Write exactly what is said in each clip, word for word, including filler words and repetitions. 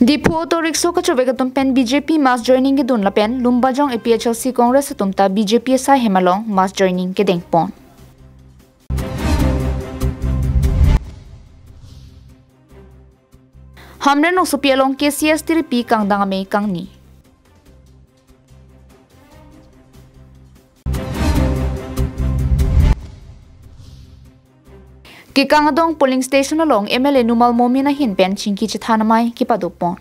Diphu auto rickshaw kachovek atum pen B J P mass joining kedun lapen Lumbajong A P H L C Congress atum ta B J P asai hem along mass joining kedengpon. Hamren Rongsopi along K C S tiripi kangdang amei kangni. Kekang Adong polling station along M L A Numal Momin ahin pen chingki chethan amei kepadopon.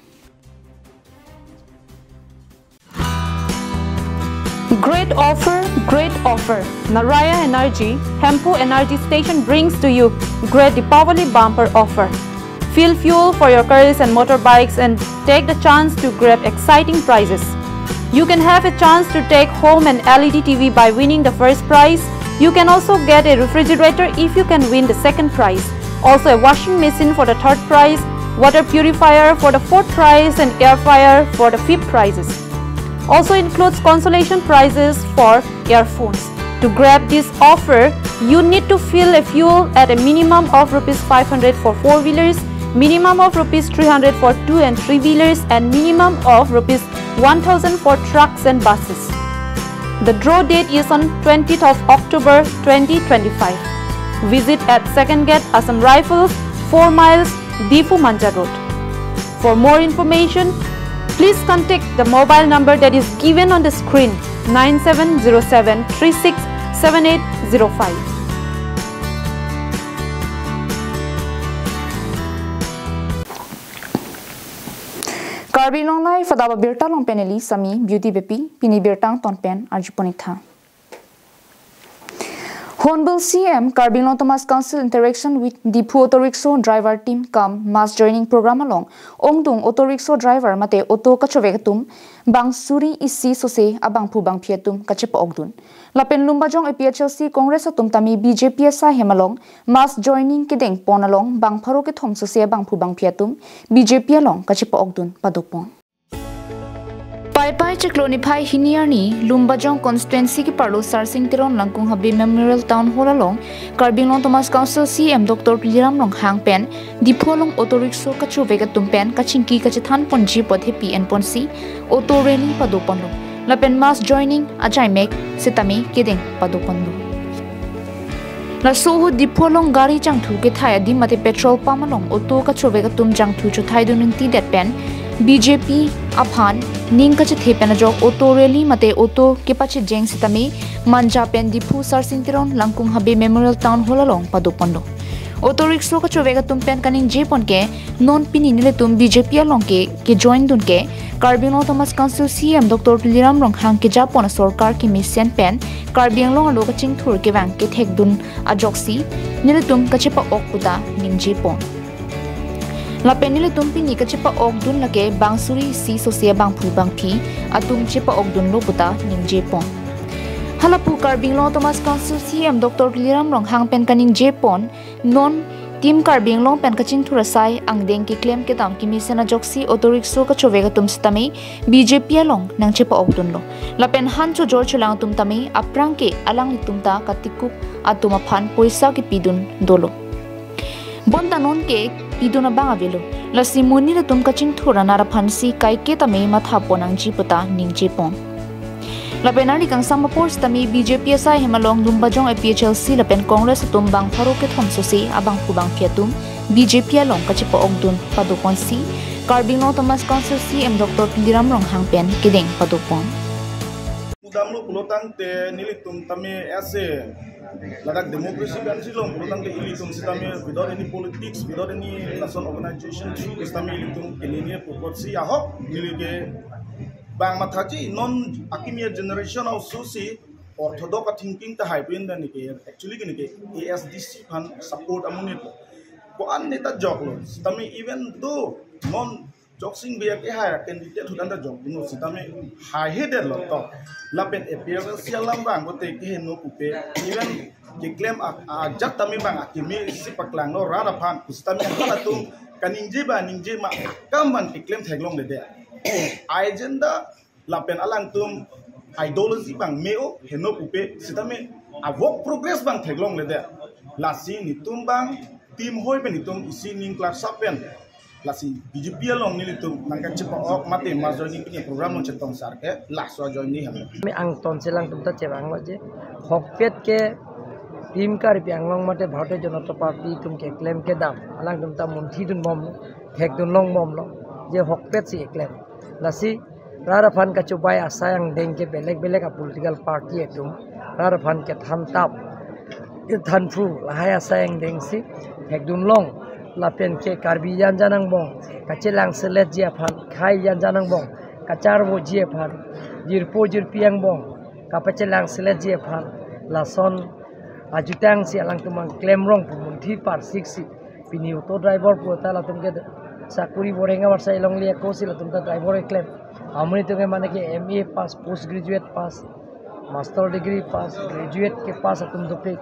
Great offer, great offer. Naraya Energy, Hemphu Energy Station brings to you great Deepavali bumper offer. Fill fuel for your cars and motorbikes and take the chance to grab exciting prizes. You can have a chance to take home an L E D T V by winning the first prize. You can also get a refrigerator if you can win the second prize. Also a washing machine for the third prize, water purifier for the fourth prize and air fryer for the fifth prizes. Also includes consolation prizes for earphones. To grab this offer, you need to fill a fuel at a minimum of rupees five hundred for four-wheelers, minimum of rupees three hundred for two and three-wheelers, and minimum of rupees one thousand for trucks and buses. The draw date is on twentieth of October twenty twenty-five. Visit at Second Gate, Assam Rifles, four miles, Diphu Manja Road. For more information, please contact the mobile number that is given on the screen, nine seven zero seven three six seven eight zero five. Karbi Anglong Live adap abirta along pen neli Sami Beauty Beypi, pini birta angton pen arjupon-ik tha. Honorable C M, Karbi Anglong Autonomous Council interaction with Diphu Auto Rickshaw Driver Team cum mass joining program along ongdung auto rickshaw driver mate auto kachovek atum bang suri isi sose abangphu bangphi atum kachepa-okdun. Lapen Lumbajong A P H L C Congress atum tame B J P asai hem along mass joining kedengpon along bang pharo kethom sose abangphu bangphi atum B J P along kachepa-okdun padopon. Paipai chiklo niphai hini arni Lumbajong constituency keparlo Sarsing Teron Langkung Habe Memorial Town Hall along Karbi Anglong Autonomous Council C M Doctor Tuliram Ronghang pen Diphu along auto rickshaw kachovek atum pen kachingki kachethan ponji apot hepi enponsi auto rally padoponlo. Lapen mass joining achaimek sitame kedeng padoponlo. Laso ahut Diphu along gari jangthu kethai adim mate petrol pump along auto kachovek atum jangthu chothaidun rintidet pen B J P aphan ning kachethe pen ajok auto rally mate auto kepachejeng sitame Manja pen Diphu Sarsing Teron Langkung Habe Memorial Town Hall along padoponlo. Auto rickshaw kachovek atum pen kaningjepon ke non pini nelitum B J P along ke kejoindun ke Karbi Anglong Autonomous Council C M Doctor Tuliram Ronghang kejapon asorkar kemesen pen Karbi Anglong alo kachingthur kevang kethekdun ajoksi nelitum kachepa-ok puta ningjepon. Lapen nelitum pini kachepa-okdun lake bang suri isi sose abangphu bangphi atum chepa-okdunlo puta ningjepon. Halapu Karbi Anglong Autonomous Council C M Doctor Tuliram Ronghang pen kaningjepon, non Team Karbi Anglong pen kachingthur asai angdeng keklem kedam kemesen ajoksi auto rickshaw kachovek atum sitame B J P along nangchepa-okdunlo. Lapen han chojor cholang atum tame aphrang ke alanglitum ta katikuk atum aphan poisa kepidun dolo. Bonta non ke pidun abang avelo. Lasi mo nelitum kachingthur aner aphansi kaike tame mathapon nangji puta ningjepon. Lapen arni kangsam apor sitame B J P asai hem along Lumbajong A P H L C lapen Congress atum bang pharo kethom sose abangphu bangphi atum B J P along kachepa-okdun padoponsi Karbi Anglong Autonomous Council C M Doctor Tuliram Ronghang pen kedeng padopon. Pudamlo pulotangte nelitum tame ase ladak democracy country along pulotangte ilitum sitame without any politics, without any lason organization through sitame ilitum kenini pukot si ahok neli ke bang mathaji non akimi generation also si orthodox a thinking tahai pin dan ke actually ke A S D C aphan support amonit ko-an neta joklo sitame even though non Joksing Bey ke hai candidate ahut anta jokdunlo sitame haihedetlo to. Lapen A P H L C alam bang kote keheno pupe even keklem a, ajat tame bang akimi si paklanglo rat aphan pusitame halatum kaningje ba ningje ma akam bang keklem theklongledet. Agenda lapen alangtum ideology bang me-o heno pupe sitame a work progress bang theklongledet. Lasi nelitum bang team hoi pen nelitum isi ning klarsap pen Lasi B J P along nelitum nangkachepa-ok mate ma joining pini program along chetong sar ke laso ajoine helo. Kami angton si alangtum ta chevanglo je hokpet ke Team Karbi Anglong mate Bharatiya Janata Party atum keklem kedam alangtum ta munthidun bomlo, thekdun longbomlo je hokpet si keklem. Lasi rat aphan kachobai asai angdeng ke belek belek a political party atum rat aphan kethan tap, kethan phu lahai asai angdeng si thekdun long lapen ke Karbi janjan angbong kachelang seletji aphan, khei janjan angbong kacharvoji aphan, jirpo jirpi angbong kapachelang seletji aphan, lason ajutang si alangtum angklem rong pu munthi parsik si pini auto driver pu ta latum ke sakuri boreng avarsai longle ako si latum ta driver keklem. Amonit atum ke mane ke M A pass, post graduate pass, master degree pass, graduate ke pass atum dopik.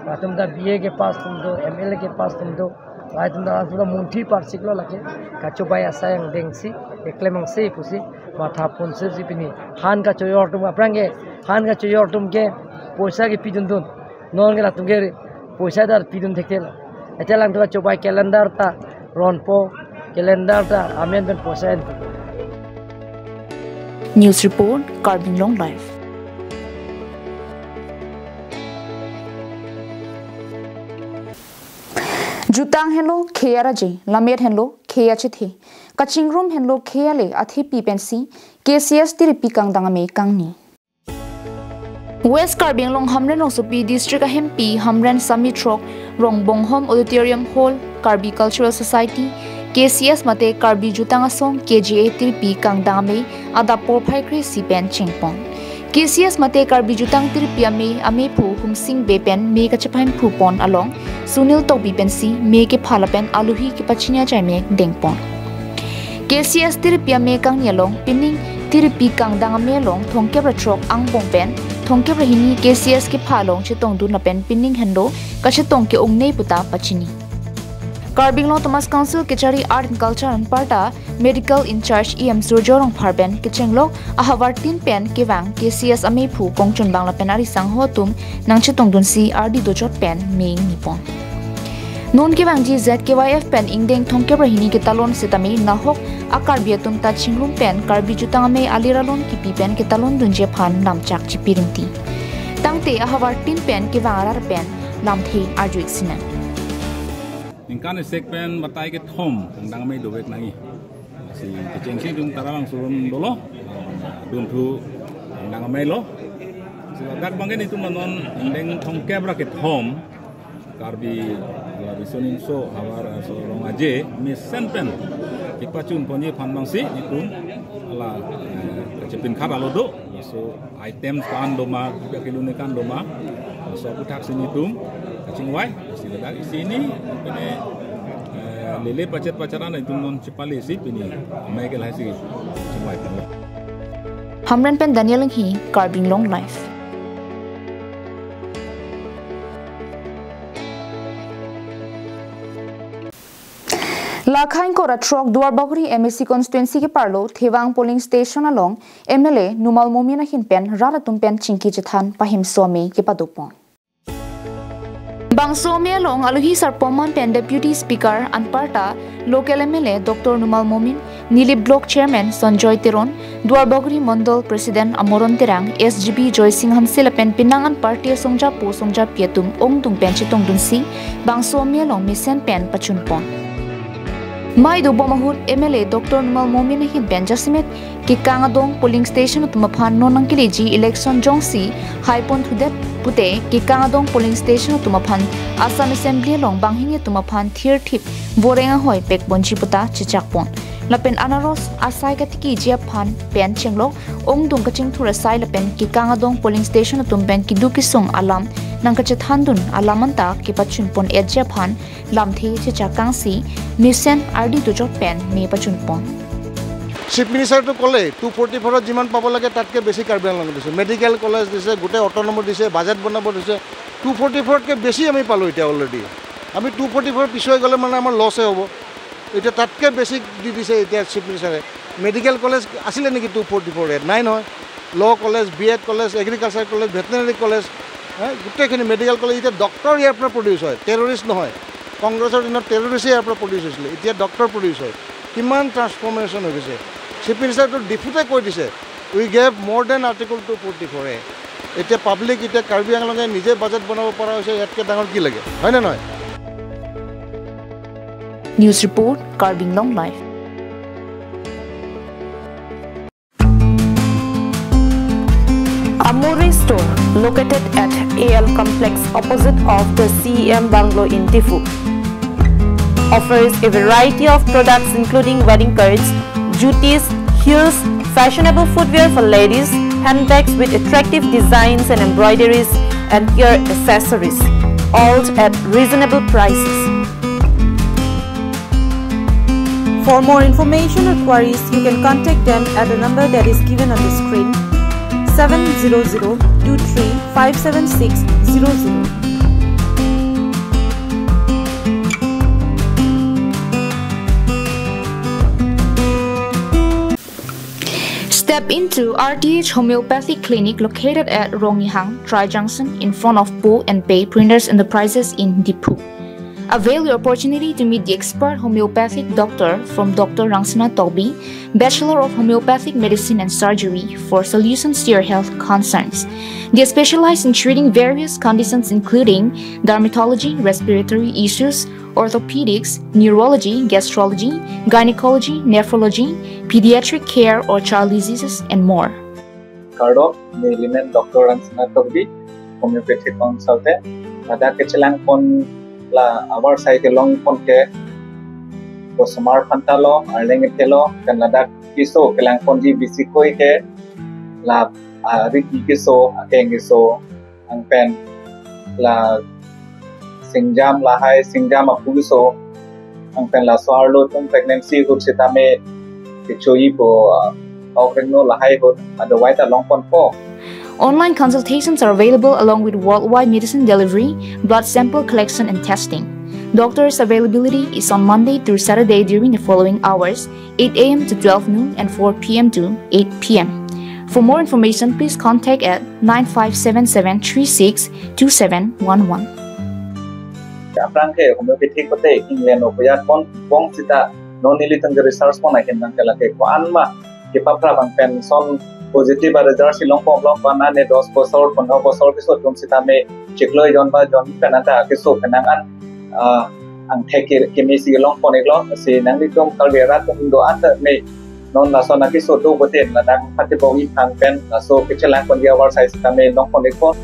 Latum ta B A ke pass atum do, M L A ke pass atum do. Latum ta latum ta munthi parsiklo lake kachobai asai angdeng si keklem angse pusi matha ponsi si pini han kachoyor atum aphrang ke, han kachoyor atum ke poisa kepidundun. Non ke latum ke poisa ta pidun thekthe lo. Ete alangtum ta chobai calendar ta ronpo, calendar ta amen pen poisa en. News report, Karbi Anglong Live. Jutang henlo khei araje, lammet henlo khei achethe, kachingrum henlo khei ale athepi pensi K C S tiripi kangdang amei kangni. West Karbi Anglong Hamren rongsopi district ahempi Hamren Sami Throk Rongbonghom Auditorium Hall Karbi Cultural Society, K C S mate Karbi Jutang Asong, K J A tiripi kangdang amei adap porphai kre isi pen chengpon. K C S mate Karbi Jutang tiripi amei, amei phu Humsing Bey pen mei kachepahemphu pon along Sunil Tokbi pensi mei kepha lapen aluhi kepachini achaimek dengpon. K C S tiripi amei kangni along pining tiripi kangdang amei along thomkep ra throk angbong pen thomkep ra hini K C S kepha along chetongdun lapen pining henlo kachetong ke-ongnei puta pachini. Karbi Anglong Autonomous Council kechari Art and Culture anparta Medical in-charge E M Surjo Rongphar pen kechenglok ahavar tin pen kevang K C S amei phu kongchunbang lapen ari sangho atum nangchetongdunsi ardi dojot pen mei nipon. Non kevangji Z K Y F pen ingdeng thomkep ra hini ketalon setame nahok a-Karbi atum ta chingrum pen Karbi Jutang amei alir alon kipi pen ketalondunji aphan lamchak chipi rinti. Tangte ahavar tin pen kevang arat pen lamthe arju-ik sinang. Ningkan isi pen batai kethom kangdang amei dovek nangji. Si kechengsi atum tarabang surum dolo. Dunthu kangdang amei lo. Si ladak abang ke netum non ingdeng thomkep ra kethom Karbi la Bisuningso havar aso rong aje mesen pen kepachun ponji aphan abangsi netum la, eh, kachepinkhat alo do. So items kan doma, kilo ne kan doma. So aputhak si netum kachingvai, si ladak isi hini, pine, eh, lele pachet pacharan netum non chepale si pini amei ke lahai si chingvai. Hamren pen Daniel Enghi, Karbi Anglong Live. Lakha ingkoi ra throk Duarbagori M A C constituency keparlo Thevang polling station along M L A Numal Momin ahin pen rat atum pen chingki chethan pahimso amei kepadopon. Bangso amei along aluhi sarpom man pen Deputy Speaker anparta local M L A Doctor Numal Momin, Nilip Block Chairman Sanjoy Teron, Duarbagori Mondol President Amoron Terang, S G B Joysing Hanse lapen penang an party asongjapo songjapi atum ongdung pen chetongdunsi bangso amei along mesen pen pachunpon. Mai dobom ahut M L A Doctor Numal Momin ahin pen jasemet Kekang Adong polling station atum aphan non nangkeleji election jongsi haipon thudet pute Kekang Adong polling station atum aphan Assam Assembly along banghini atum aphan thirthip voreng ahoi pekponji puta chechakpon. Lapen anaros asai katikiji aphan pen chenglok ongdung kachingthur asai lapen Kekang Adong polling station atum pen keduk kesung alam nangkachethandun alam anta kepachunpon-etji aphan lamthe chechak kangsi mesen ardi dojot pen mei pachunpon. Chief মিনিষ্টাৰটো ক'লে two forty ফ'ৰত যিমান পাব লাগে তাতকৈ বেছি কাৰ্বি আংলঙত দিছে, মেডিকেল কলেজ দিছে, গোটেই অট'নমাছ দিছে, বাজেট বনাব দিছে। টু ফৰ্টি ফ'ৰতকৈ বেছি আমি পালোঁ এতিয়া অলৰেডি। আমি টু ফৰ্টি ফ'ৰ পিছুৱাই গ'লে মানে আমাৰ লছে হ'ব। এতিয়া তাতকৈ বেছি দি দিছে এতিয়া চিফ মিনিষ্টাৰে। মেডিকেল কলেজ আছিলে নেকি টু ফৰ্টি ফ'ৰ? ইয়াত নাই নহয়। Law college, B Ed college, agriculture college, veterinary college, হে, গোটেইখিনি মেডিকেল কলেজ। এতিয়া ডক্টৰ ইয়াৰ পৰা প্ৰডিউচ হয়, টেৰৰিষ্ট নহয়। কংগ্ৰেছৰ দিনত টেৰৰিষ্ট ইয়াৰ পৰা প্ৰডিউচ হৈছিলে, এতিয়া ডক্টৰ প্ৰডিউচ হয়। কিমান ট্ৰান্সফৰ্মেশ্যন হৈ গৈছে। চিফ মিনিষ্টাৰটো ডিফুতে কৈ দিছে, "We gave more than Article two forty-four A।" এতিয়া পাব্লিক, এতিয়া কাৰ্বি আংলঙে নিজে বাজেট বনাব পৰা হৈছে, ইয়াতকৈ ডাঙৰ কি লাগে, হয়নে নহয়? News report, Karbi Anglong Live. Amore Store, located at A L Complex, opposite of the C E M Bungalow in Diphu, offers a variety of products including wedding cards, jutis, heels, fashionable footwear for ladies, handbags with attractive designs and embroideries, and gear accessories, all at reasonable prices. For more information or queries, you can contact them at the number that is given on the screen, seven zero zero two three five seven six zero zero. Step into R T H Homeopathic Clinic located at Rongihang, Tri Junction, in front of Pho and Phe Printers Enterprises in Diphu. Avail your opportunity to meet the expert homeopathic doctor from Doctor Rangsina Tokbi, Bachelor of Homeopathic Medicine and Surgery, for solutions to your health concerns. They specialize in treating various conditions including dermatology, respiratory issues, orthopedics, neurology, gastrology, gynecology, nephrology, pediatric care or child diseases, and more. Kardom, neli men Doctor Rangsina Tokbi, homeopathic consultant. Ladak kechelangpon la avarsai kelongpon ke, osomar aphan ta lo, arleng ke lo, kan ladak keso kelangponji bisi koi ke, la, ah, riki keso, akeng keso, anpen la singjam lahai, singjam apu keso, anpen laso arlo atum pregnancy ahut sitame kechoipo, ah, ok rengno lahai ahut, otherwise ta longponpo. Online consultations are available along with worldwide medicine delivery, blood sample collection and testing. Doctors' availability is on Monday through Saturday during the following hours: eight A M to twelve noon and four P M to eight P M. For more information, please contact at nine five seven seven three six two seven one one. Aphrang ke homeopathy kote England o puyat pon pon sita non nelitum ke research pon ahin nang ke lake ko-an ma kepaphrap anpen son positive a result si longpon longpon, ane dos bosor, pondro bosor keso atum sitame chiklo jon ba jon pen anta keso kenang an, ah, angthek ke, kemesi longpon iklo, si nanglitum Karbi arat atum do-an ta me non laso nangkeso do bote ladak pati bong iphan pen laso kechelangponji avarsai sitame longpon ikpo.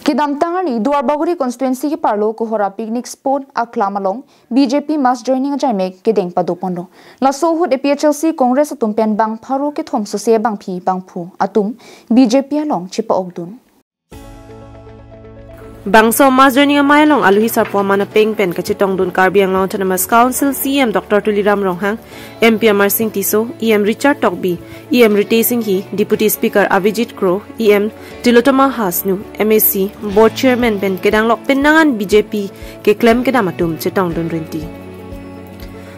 Kedamtang arni Duarbagori constituency keparlo Kohora picnic spot aklam along B J P mass joining ajaimek kedeng padoponlo. Laso ahut A P H L C Congress atum pen bang pharo kethom sose bangphi bangphu atum B J P along chepa-okdun. Bangso mass joining amei along aluhi sarpo aman apeng pen kachetongdun Karbi Anglong Autonomous Council C E M Doctor Tuliram Ronghang, M P Amarsing Tisso, E M Richard Tokbi, E M Ritesh Enghi, Deputy Speaker Avijit Kro, E M Tilottama Hasnu, M A C, Board Chairman pen kedanglok pen nang an B J P keklem kedam atum chetongdun rinti.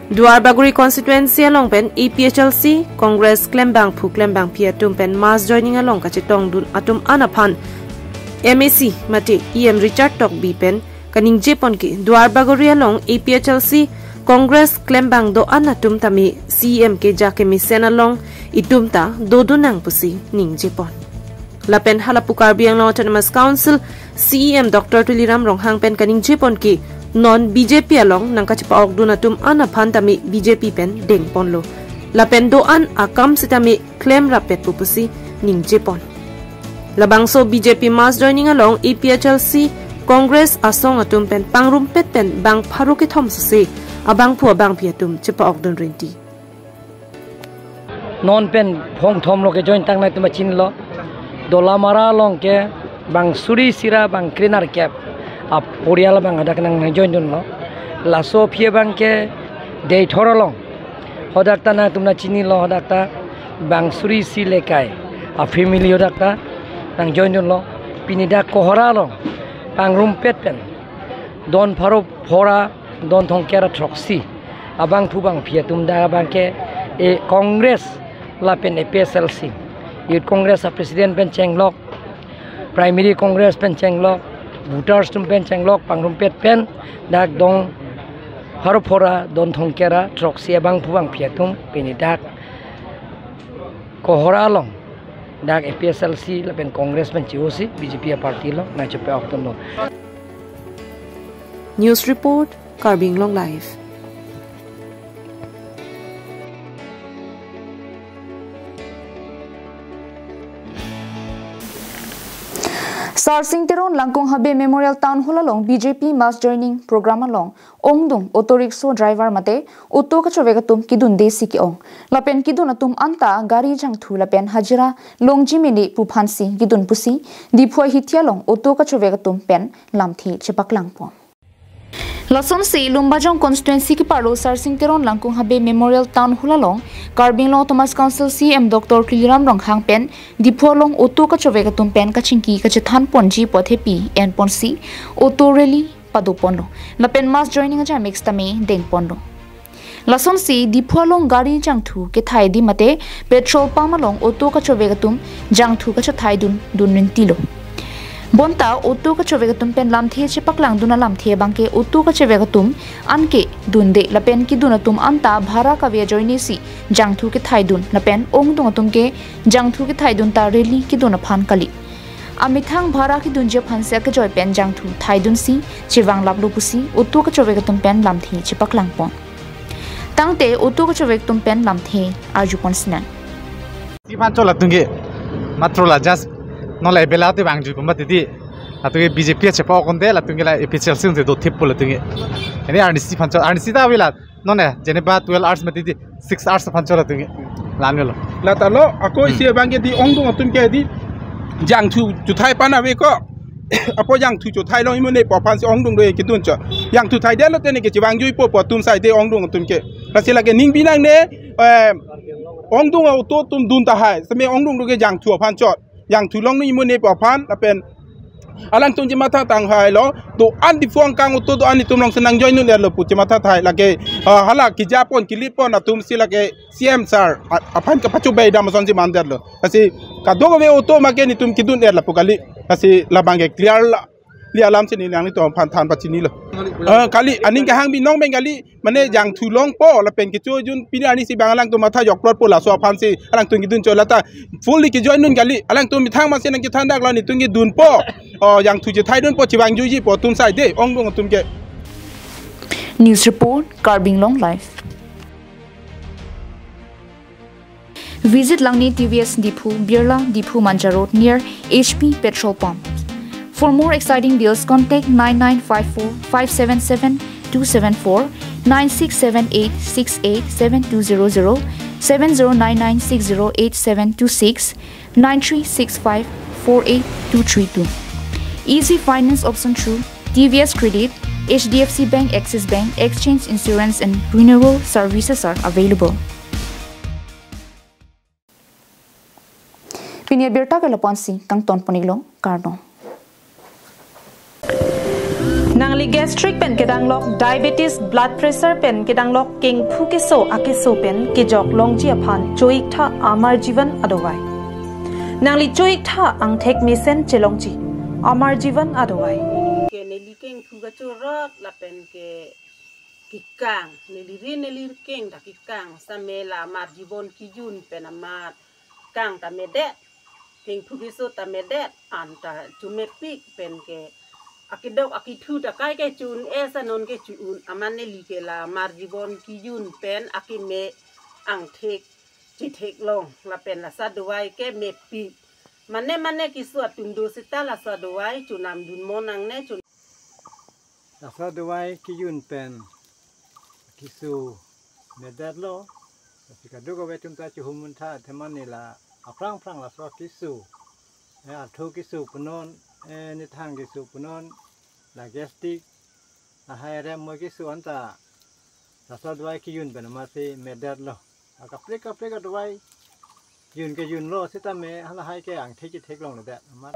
Duarbagori constituency along pen A P H L C, Congress klembangphu klembangphi atum pen mass joining along kachetongdun atum an aphan M A C mate E M Richard Tokbi pen kaningjepon ke Duarbagori along A P H L C Congress klembang do-an atum tame C E M keja kemesen along itum ta dodun nang pusi ningjepon. Lapen halapu Karbi Anglong Autonomous Council C E M Doctor Tuliram Ronghang pen kaningjepon ke non B J P along nangkachepa-okdun atum an aphan tame B J P pen dengponlo. Lapen do-an akam sitame klem rapet pu pusi ningjepon. Labangso B J P mass joining along A P H L C Congress asong atum pen pangrumpet pen bang pharo kethom sose abangphu abangphi atum chepa-okdun rinti. Non pen phongthom lo kejoin tang nangtum chinilo. Dolamara along ke bang suri isi ra bang krener kep aporial abang hadak nangjoindunlo. Laso aphi abang ke Deithor along. Hadak ta nangtum chinilo, hadak ta bang suri isi lekai afamily hadak ta nangjoindunlo. Pini dak Kohora along pangrumpet pen don pharo phora don thomkep ra throksi abangphu bangphi atum dak abang ke, e, Congress lapen A P H L C Youth Congress a President pen chenglok, Primary Congress pen chenglok, Voters atum pen chenglok pangrumpet pen dak dong pharo phora don thongkera throksi abang puvang phi atum pini dak Kohora along dak A P H L C lapen Congress pen chi-o si B J P a party along nangchepa-ok atum lo. News report, Karbi Anglong Live. Sarsing Teron Langkung Habe Memorial Town Hall along B J P mass joining program along ongdung auto rickshaw driver mate auto kachovek atum kidunde si ke-ong. Lapen kidun atum anta gari jangthu lapen hajira longji mene pu aphan si kidun pusi Diphu ahithi along auto kachovek atum pen lamthe chepaklangpon. Lasonsi Lumbajong constituency keparlo Sarsing Teron Langkung Habe Memorial Town Hall along Karbi Anglong Autonomous Council C E M Doctor Tuliram Ronghang pen Diphu along auto kachovek atum pen kachingki kachethan ponji pu athepi en ponsi auto rally pado ponlo. Lapen mass joining ajamik sitame deng ponlo. Lasonsi Diphu along gari jangthu kethai adim mate petrol pump along auto kachovek atum jangthu kachethai dun dun rinti lo. Bonta auto kachovek atum pen lamthe chepaklang dun alamthe abangke auto kachovek atum anke dunde lapen kidun atum anta bhara kave ajoine si jangthu kethai dun lapen ongdung atum ke jangthu kethai dun ta rally kidun aphan kali. Amethang bhara kidunji aphan si akejoi pen jangthu thai dun si chevang laplo pusi auto kachovek atum pen lamthe chepaklang pon. Tangte auto kachovek atum pen lamthe arju pon sinang. Si aphan chot latum ke matro la just non la ebela te bang ju pamba titi. Latum ke B J P chepa-ok onde latum ke la A P H L C onde do thip po latum ke. Ini arnisi aphan chot, arnisi ta avela. Non ne, jeneba twelve hours mati di six hours aphan chot latum ke. Lan melo. Lata lo, ako Hmm. isi abangke di ongdung atum ke di jangthu chuthai pan ave ko. Apo jangthu chuthai long imone pu aphan si ongdung do kidun chot. Jangthu thaidetlo tene ke chevang juipo pu atum sai de ongdung atum ke. Lasi lake ning binang ne, eh, ongdung auto atum dun tahai. Seme ongdung do ke jangthu aphan chot. Jangthu long nu imone pu aphan lapen alangtum chematha tang hai lo, do-an Diphu angkang auto do-an itum along si nang join nun er lo pu chematha thai lake, ah, hala kejapon kelipon atum si lake C M sir a-, aphan kapachobei dam ason si mandetlo. Lasi kadokave auto make nitum kidun er lapu kali. Lasi labangke clear la, li alam si ni nanglitum aphan than pachini lo. Ah, kali aning kehang binong Bengali mane jangthu longpo lapen kecho jun pini arnisi bang alangtum matha jokplot po laso aphan si alangtum kidun chot lata fully kejoin nun kali alangtum methang masi nangkethan dak lo nitum kedunpo. Oh, jangthu chethai dunpo chevang juiji pu atum sai de ongdung atum ke. News report, Karbi Anglong Live. Visit Langni T V S Diphu, Birla, Diphu Manja Road near H P petrol pump. For more exciting deals, contact nine nine five four five seven seven two seven four, nine six seven eight six eight seven two zero zero, seven zero nine nine six zero eight seven two six, nine three six five four eight two three two. Easy finance option through T V S Credit, H D F C Bank, Axis Bank, exchange, insurance and renewal services are available. Pini abirta ke lapu-an si kangton pon-iklo, kardom. Nangli gastric pen kedanglok, diabetes, blood pressure pen kedanglok, kengphu keso akeso pen kejok longji aphan cho-iktha Amar Jeevan adawai. Nangli cho-iktha angthek mesen chelongji Amar Jeevan adawai. Ke neli kengphu kachorot lapen ke kekang, neli ri neli keng ta kekang, same la Amar Jeevan kejun pen amat kang ta medet, kengphu keso ta medet, an ta chomepik pen ke akedok akethu ta kai ke chu-un-e, sa non ke chu-un, amat neli ke la Amar Jeevan kejun pen akeme angthek chetheklong lapen laso adawai ke mepik. Mane mane keso atum do seta laso adawai chonam dun mo nangne chun. Laso adawai kejun pen keso medetlo. Lasi kadokave atum ta chihum muntha athema neli la aphrang aphrang laso keso, eh, artho keso punon, eh, nithang keso punon, la gastric, lahai rem mo keso anta laso adawai kejun pen amatsi medetlo. Akaprek kaprek adawai jun kejunlo sitame halahai ke angthek chetheklongledet amat.